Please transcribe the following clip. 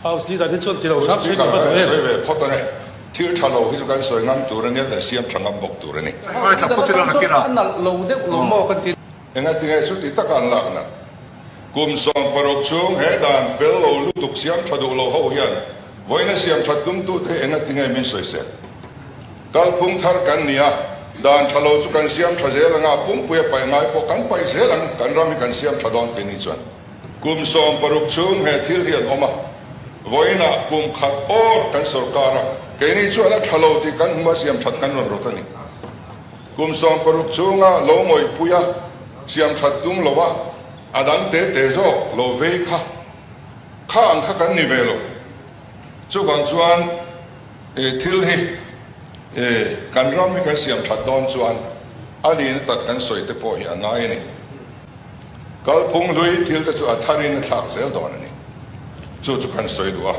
House Leader hi chuan ti lo hram Speaker ka han sawi ve phawt ange. Thil tha lo hi chu kan sawi ngam tur ania, kan siam tha ngam bawk tur a ni. Leader atan chuan a nalh lo deuh lo maw kan ti. Engatinge chuti taka an lak nat? Kum 16 chhung he dan fel lo lutuk siam tha duh lo ho hian vawiina siam that tumtute hi engatinge min sawisel? Kalphung thar kan ni a, dan tha lo chu kan siam tha zel anga pumpui a paih ngai pawh kan paih zel ang, kan ram hi kan siam tha dawn kei ni chuan. Kum 16 chhung he thil hi an awm a, vawiinah kum khat awr kan sawrkar a, keini chuan a tha lo tih kan hmu a siam that kan rawn rawt a ni. Kum 16 chhunga lo ngawihpui a, siam that tum lo a, a dang te te zawk lo vei kha kha ang kha kan ni ve lo. Chuvang chuan e thil hi e kan ram hi kan siam that dawn chuan a nihna tak kan sawi te pawh hi a ngai a ni. Kalphung hlui thil te chu a tharin a thlak zel dawn a ni. Chu chu kan sawi duh a.